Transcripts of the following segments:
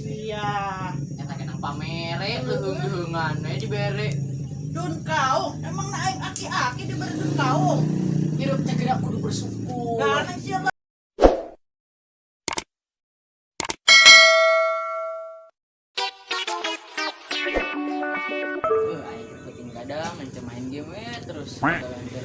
Sia. Eta kenang pamere leuheung-leuheungan we dibere. Dun kaung, emang na aing aki-aki diberi dun kaung. Hirup teh geura kudu bersyukur. Ganeng sia lah. Aing teh penting kadang main main game we terus gawean teh.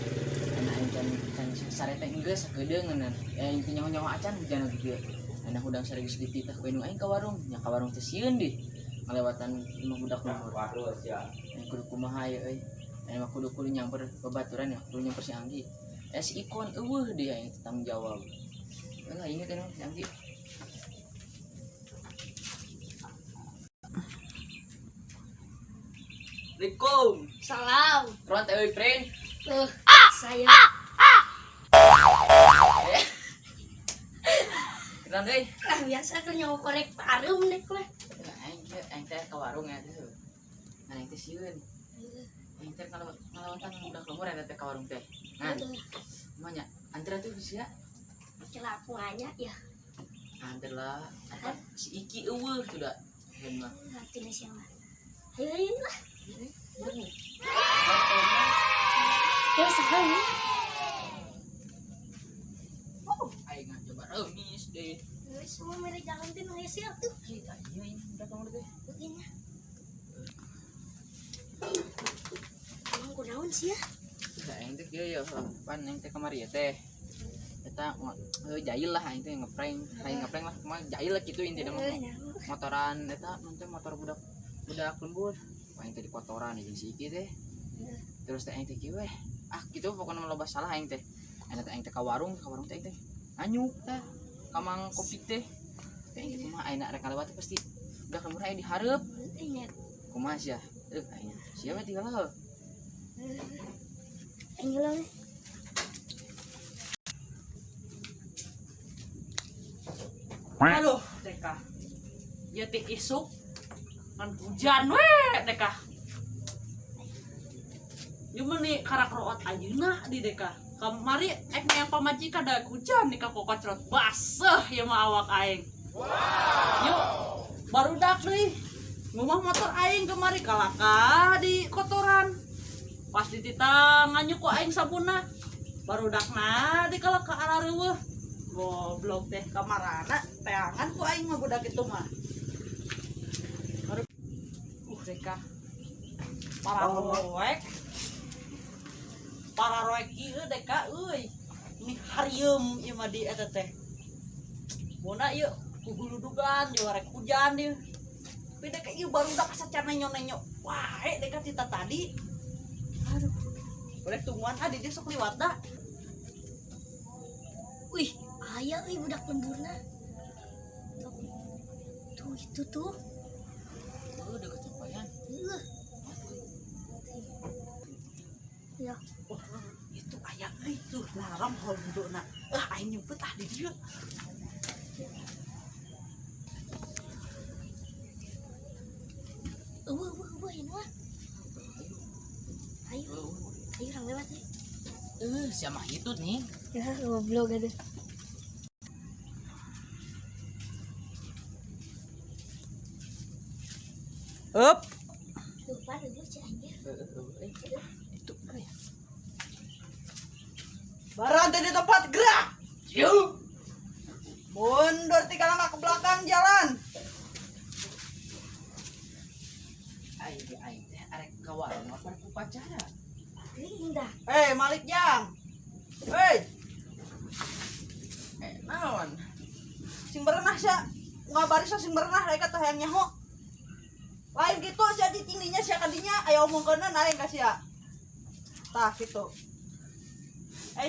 Enak aing can can sare teh geus sakedeungeunnan. Aing teh nyaho-nyaho acan hujan lagi ge. Enak hudang sare geus dititah ku indung aing ka warung. Nya ka warung teh sieun dih. Ngalewatan imah budak lembur. Aing kudu kumaha ye euy. Aing mah kudu kudu nyamper babaturan ya, kudu nyamper si Anggi. Si Ikon eueuh dia aing teh tanggung jawab. Lah inget ya si Anggi. Assalamualaikum. Salam. Ron teh euy, friend. Tuh, saya Ron euy. lah biasa kan nyawa korek parum deh mah. Aing teh aing teh ka warung ya teh. Nah, aing teh sieun. Aing teh kalau ngalawatan budak lembur eta teh ka warung teh. Nah, kumaha nya? Anter atuh sia. Celapu aja ya. Anter lah. Apa si Iki eueuh tuh da. Heun mah. Hati nih siapa? Ayo ayo lah. Ya salam. Oh, aing mah coba remis deh. Semua mere jalan teh nu sia tuh. Kita ieu ini budak lembur teh. Begini. Emang kunaon sih ya? Nah, aing teh kieu ya, pan aing teh kamari ya teh. Eta jahil lah aing teh ngeprank, aing ngeprank lah, kumaha jahil lah kitu intina mah. Motoran eta nanti motor budak budak lembur. Aing teh dikotoran jeung si Iki teh. Terus teh aing teh kieu weh. Ah kitu pokona mah loba salah aing teh. Aing teh aing teh ka warung teh aing teh. Anyuk teh ka mang kopi teh. Teh aing teh kumaha aing rek kalewat teh pasti budak lembur aya di hareup. Kumaha sia? Aing sia we tinggal heuh. Aing heula we. Aduh, Deka. Ya ti isuk kan hujan we, Deka. Ieu mah nih karak root ayeuna di Deka. Kamari ek yang pamajikan da hujan nih ka kokocrot baseuh ieu mah awak aing. Wow. Yuk, barudak deui. Ngumah motor aing kemari kalaka di kotoran. Pas dititah nganyuk ku aing sabunna. Barudakna di kalaka arareuweuh. Goblok teh kamarana teangan ku aing mah budak itu mah. Deka. Para roek. Para roek ieu Deka euy. Ini harieum ieu mah di eta teh. Bona ieu kuguludugan jeung rek hujan ieu. Tapi Deka ieu barudak asa nenyo-nenyo. Wae Deka tita tadi. Aduh. Boleh tungguan ah di dia sok liwat dah. Wih, aya euy budak lemburna. Tuh itu tuh. Udah kecapean. Ya. Oh, itu aya euy tuh larang hondona. Aing nyumput ah di dieu. Eueuh eueuh eueuh ini mah. Ayo. Ayo urang lewat euy. Siapa itu nih? Ya, goblok atuh. Up. Tuh, pan eueuh si anjir. Itu euy. Berhenti di tempat gerak. Yuk. Mundur 3 langkah ke belakang jalan. Aing aing teh arek ka warung apa rek upacara? Teuing dah. Malik Jang. Hei, Naon? Sing berenah sia. Ngabari sia sing berenah rek teh hayang nyaho. Lain gitu sia cicing dinya sia kadinya aya omongkeunna aing ka sia. Tah kitu.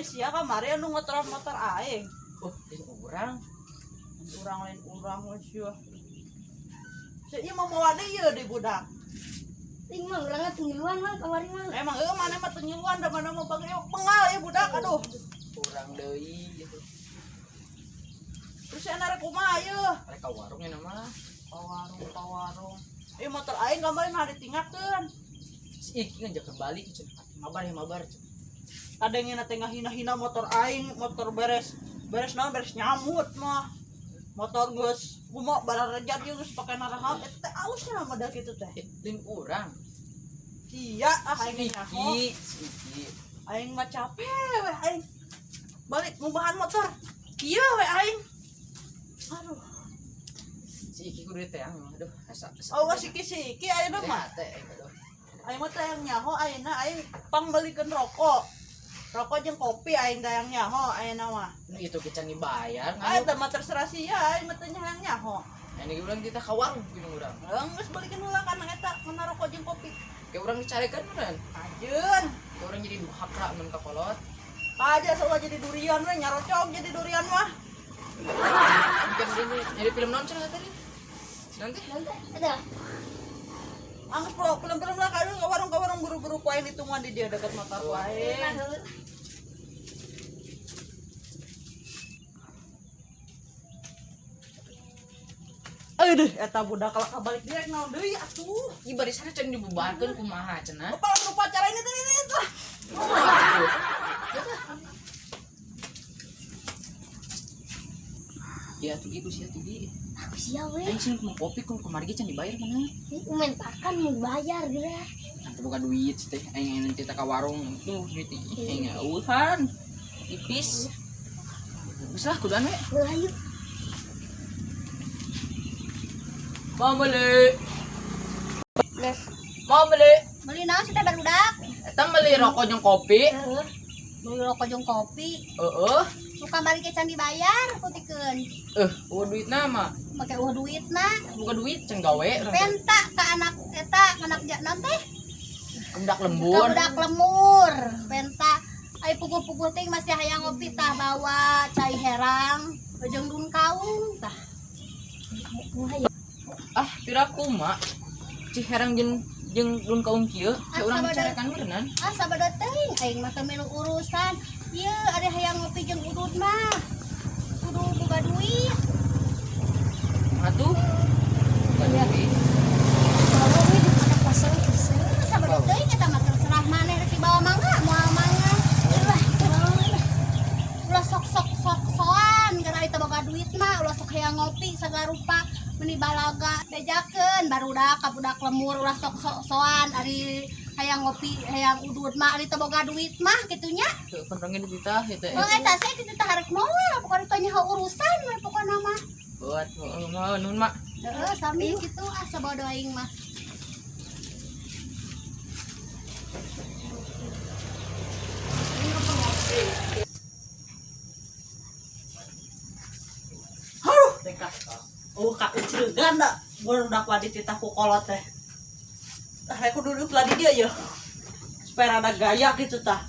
Sia kamari anu ngotoran motor aing. Oh, lain urang. Urang lain urang we sia. Sia ieu mah mawa deui ieu di budak. Teuing mah urangna teu ngiluan mah kamari mah. Emang eueuh maneh mah teu ngiluan da mana mah bang bengal ieu budak aduh. Urang deui gitu. Terus sia rek kumaha ieu? Arek ka warung nya mah. Ka warung, ka warung. Motor aing kamari mah ditinggalkeun. Si Iki ngajak kembali cenah. Mabar ya mabar cenah. Kadangnya teh ngahina-hina motor aing, motor beres. Beres naon beres nyamut mah. Motor geus kumaha bararejat ieu geus pake narahal eta teh ausna model kitu teh. Lain urang. Sia ah aing nyaho. Si Iki. Aing mah capek we aing. Balik ngubahan motor. Kieu we aing. Aduh. Si Iki kudu teh aduh asa. Awas siki-siki ayeuna mah. Teh aduh. Aing mah teh yang nyaho ayeuna aing pangbeulikeun rokok. Rokok jeung kopi aing teh yang nyaho ayeuna mah. Nu itu ge can dibayar Aing ngayuk. teh mah terserah sia aing mah teh yang nyaho. Ini urang kita ka warung jeung urang. Geus balikeun heula kana eta kana rokok jeung kopi. Kayak urang dicarekan meureun. Ajeun. Kayak urang jadi duhakra mun ka kolot. Aja soalnya jadi durian we nyarocok jadi durian mah. Bukan ini jadi film non cenah tadi. Nanti Nanti ada. Anggus pro film-film lah kadu ke warung buru-buru ku aing ditungguan di dia dekat motor ku aing. Aduh, eta budak kalau kabalik direk naon deui atuh. Ieu barisana can dibubarkeun kumaha cenah. Bapak lupa cara ini teh ini teh. Ya tuh gitu sih tuh gi. Aku sia we. Aing sih mau kopi ku kamari ge can dibayar mana. Ini mentakan mau bayar geura. Nanti buka duit teh aing nanti ka warung tuh duit aing eueuhan. Tipis. Geus lah kuduan we. Ulah yuk. Mau beli. Les. Mau beli. Beli naon sih teh barudak? Eta beli rokok jeung kopi. Heeh. Beli rokok jeung kopi. Heeh. Suka balik ke can dibayar putikeun. Eueuh duitna mah. Make eueuh duitna. Buka duit can gawe. Penta ka anak eta, anak naon teh? Budak Ka lembur. budak lemur. Penta ai puguh-puguh teh masih hayang ngopi tah bawa cai herang jeung dun kaung tah. Kumaha ya? Ah, pira kumaha? Ciherang jeung jeung dun kaung kieu, Ah, urang sabada. dicarekan meureunnan. Ah sabada teuing aing mah teu milu urusan. Ieu ada hayang ngopi jeung udud mah. Kudu boga duit. Atuh. Buka Iya. duit. Kalau we di pada pasang bisa. Sabada teuing eta mah terserah maneh rek dibawa mangga moal mangga. Ulah, ulah. Ulah sok sok sok soan karena eta boga duit mah ulah sok hayang ngopi sagala rupa meni balaga bejakeun barudak ka budak lemur ulah sok sok soan ari hayang ngopi hayang udud mah ari teu boga duit mah kitu nya. Tuh, penrongin di titah gitu Oh eta sih kitu teh harek moal pokona teh nyaho urusan we pokona mah. Buat mau nun mak. Heeh sami kitu ah sabodo aing mah. Aduh, teka. Oh, kak ucregan da. Barudak wadi titah ku kolot teh. Tah aku duduk lah di dia ya. Supaya rada gaya gitu tah.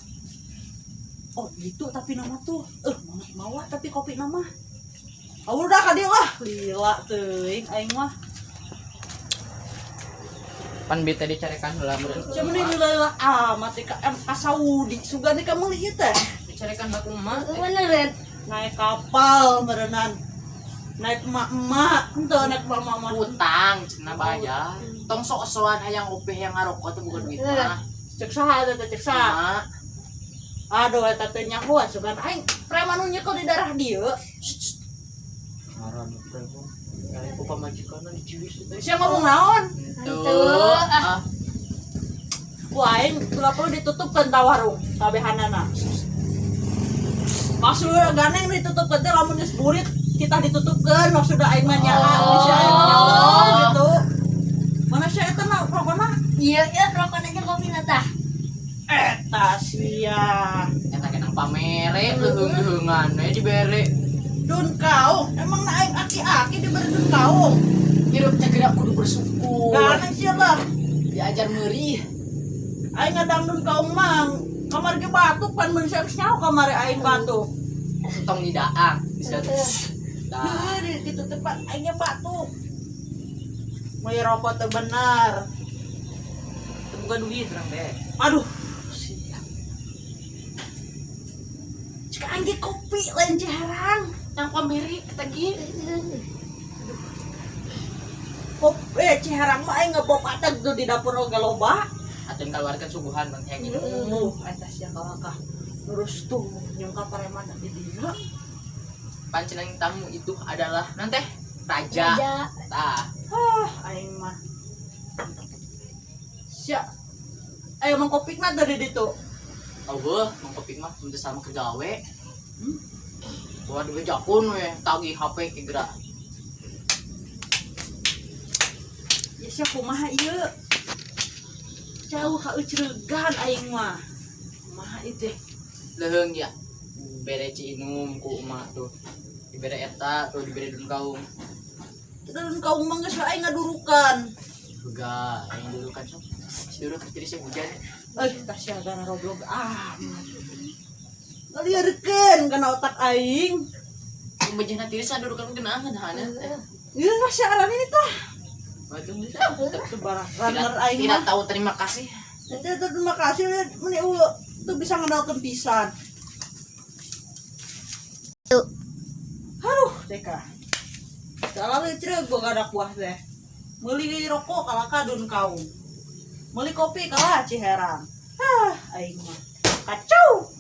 Oh, gitu tapi nama tuh. Mawa tapi kopi nama. Oh, udah ka dieu lah. Lila teuing aing mah. Pan bi tadi carekan heula meureun. Sia meni lila amat teh ka ka Saudi sugan teh ka meuli ieu teh. Dicarekan baku emak. Bener. Naik kapal meureunan. Naik emak-emak, henteu naik emak-emak. Utang cenah bayar. Tong sok-sokan hayang ngopi hayang ngarokok teh bukan duit mah. Cek saha eta teh cek saha. Mak. Aduh eta teh nyaho sugan aing preman nu nyekel di darah dieu. Ngaran preman. Aing ku pamajikanna diciwis teh. Sia ngomong naon? Tuh. Ah, Ku aing ulah perlu ditutupkeun ta warung kabehanana. Maksudna ganeng ditutupkeun teh lamun geus burit kita ditutupkeun maksudna aing mah nyaa oh. Sia aing nyaho gitu. Mana sia eta na rokona? Iya, ya rokok aja kopi na tah. Eta sia. Eta kenang pamere leuheung-leuheungan we dibere. Dun kaung, emang na aing aki-aki diberi dun kaung. Hirup teh geura kudu bersyukur. Ganeng sia lah. Diajar meurih. Aing ngadang dun kaung mang. Kamar ge batuk pan mun sia geus nyaho kamari aing batuk. Tong didaang bisa. Tah. Heuh, gitu tepat aingnya batuk. Mau rokok teu bener. Teu boga duit urang teh. Aduh, siap. Cek aing ge kopi lain ciherang. Yang pamere eta ge. Kopi ciherang mah aing ngebop ateg tuh di dapur oge loba. Atuh keluarkan suguhan bang yang gitu. Eta sia kalakah. Terus tuh nyungka pareman di dieu. Pancenang tamu itu adalah nanti raja. Raja. Tah. Ah, aing mah. Sia. Ayo mang kopi na dari ditu. Eueuh, mang kopi mah teu sama ke gawe. Bawa dibejakeun we, tagih HP ke gerak. Ya sia kumaha ieu? Jauh ka eucreugan aing mah. Kumaha ieu teh? Leuheung ya. Bere ci inum ku emak tuh. Dibere eta tuh, dibere dun kaum. Kita dun kaum mah geus aing ngadurukan. Juga yang dulu kan sok. Si dulu jadi saya hujan. Eh, tah sia gara roblog ah. Ngaliarkeun kana otak aing. Bejana tiris dulu kan genahan hana teh. Ieu mah siaran ini tah. Macam bisa. Sebarang Tidak, runner aing tidak mah. tahu terima kasih. Nanti itu terima kasih lihat meni eueuh tuh bisa ngandalkeun pisan. Tuh. Aduh, Deka. Salah leucreug gua gadak buah teh. Meuli rokok kalah ka dun kaum. Meuli kopi kalah Ciherang. Ah, aing mah. Kacau.